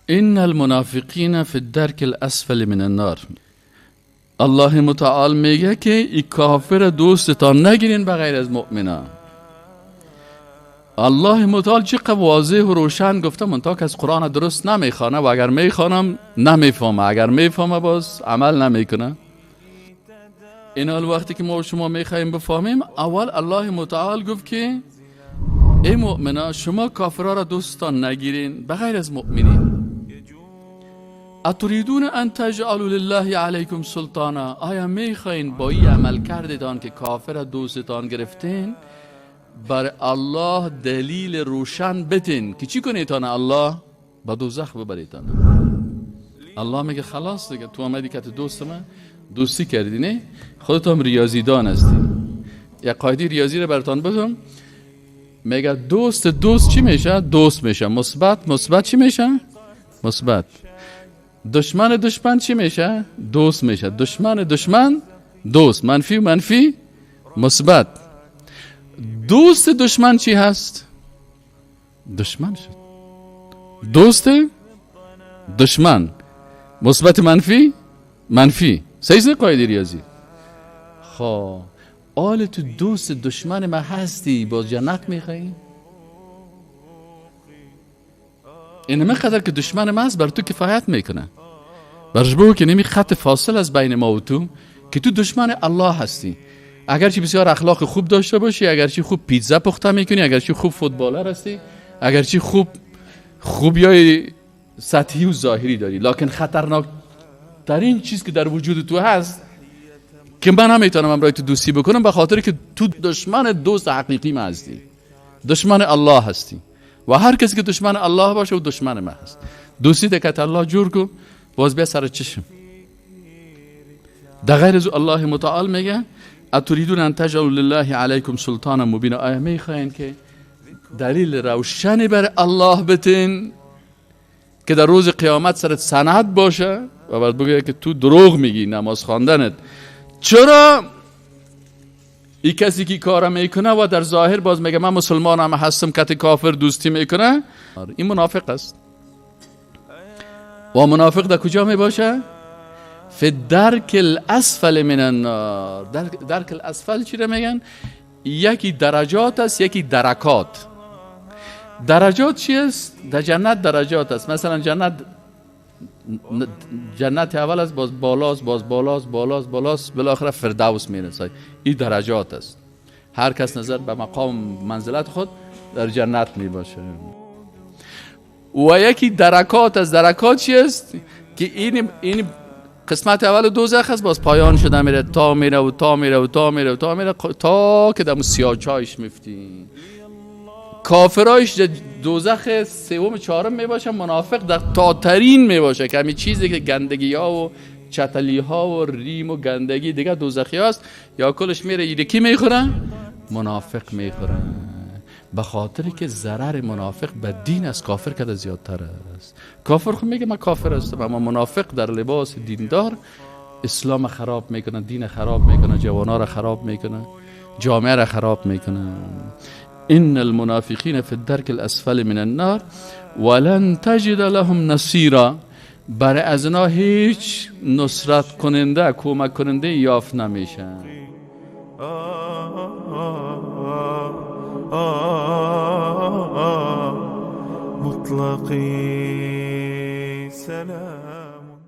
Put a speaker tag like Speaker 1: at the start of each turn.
Speaker 1: ان المنافقین فی الدرک الاسفل من النار. الله متعال میگه که ای کافر دوستتان نگیرین بغیر از مؤمنان. الله متعال چقدر واضح و روشن گفته، منتها که از قرآن درست نمیخوانه و اگر میخوانم نمیفهمه، اگر میفهمه باز عمل نمیکنه. این حال وقتی که ما و شما میخوایم بفهمیم، اول الله متعال گفت که ای مؤمنا شما کافرها را دوستان نگیرین بغیر از مؤمنین. اتریدون ان تجعلوا لله علیکم سلطانا، آیا میخواین با این عمل کردتان که کافر دوستتان گرفتین بر الله دلیل روشن بتین که چی کنیتان؟ الله با دوزخ ببریتان. الله میگه خلاص دیگه، تو آمدی که تو دوست من دوستی کردی، نه خودت هم ریاضی دان هستی. یک قاعده ریاضی رو براتان بدم، میگه دوست دوست چی میشه؟ دوست میشه. مثبت مثبت چی میشه؟ مثبت. دشمن دشمن چی میشه؟ دوست میشه. دشمن دشمن دوست، منفی منفی مثبت. دوست دشمن چی هست؟ دشمن شد. دوست دشمن، مثبت منفی منفی. صحیح قاعده ریاضی. خب آل تو دوست دشمن ما هستی، باز جنت میخوایی؟ اینه قدر که دشمن ما هست بر تو کفایت میکنه. برش بگو که نمی خط فاصل از بین ما و تو، که تو دشمن الله هستی. اگرچه بسیار اخلاق خوب داشته باشی، اگرچه خوب پیتزا پخته میکنی، اگرچه خوب فوتبالر هستی، اگرچه خوب خوبیای سطحی و ظاهری داری، لکن خطرناک ترین چیز که در وجود تو هست که من نمیتونم همراه تو دوستی بکنم، به خاطر که تو دشمن دوست حقیقی ما هستی، دشمن الله هستی و هر کسی که دشمن الله باشه و دشمن ما هست. دوستی دکت الله جور کو، باز بیا سر چشم. در غیر از الله متعال میگه اتریدون ان تجعلوا لله علیکم سلطانا مبینا، آیا میخواین که دلیل روشنی بر الله بتین که در روز قیامت سرت سند باشه و بعد بگه که تو دروغ میگی نماز خواندنت؟ چرا این کسی که کار میکنه و در ظاهر باز میگه من مسلمانم هستم کت کافر دوستی میکنه، این منافق است. و منافق در کجا میباشه؟ فی درک الاسفل من النار. درک الاسفل چی رو میگن؟ یکی درجات است، یکی درکات. درجات چی است؟ در جنت درجات است. مثلا جنت اول است، باز بالاست، باز بالاست، بالاست، بالاست، بالاخره فردوس میرسه. این درجات است. هر کس نظر به مقام منزلت خود در جنت میباشه. و یکی درکات است. درکات چی است؟ که این قسمت اول دوزخ است، باز پایان شده میره، تا میره و تا میره و تا میره و تا میره تا که دم سیاه چایش میفتی. کافرایش دوزخ سوم چهارم میباشه، منافق در تاترین میباشه که همین چیزی که گندگی ها و چتلی ها و ریم و گندگی دیگه دوزخی هاست، یا کلش میره ایرکی میخوره، منافق میخوره. به خاطر که ضرر منافق به دین از کافر کده زیادتر است. کافر خود میگه من کافر هستم، اما منافق در لباس دیندار اسلام خراب میکنه، دین خراب میکنه، جوانا را خراب میکنه، جامعه را خراب میکنه. ان المنافقین فی الدرک الاسفل من النار ولن تجد لهم نصیرا. برای از اینا هیچ نصرت کننده، کمک کننده یافت نمیشن.
Speaker 2: مطلقی سلام.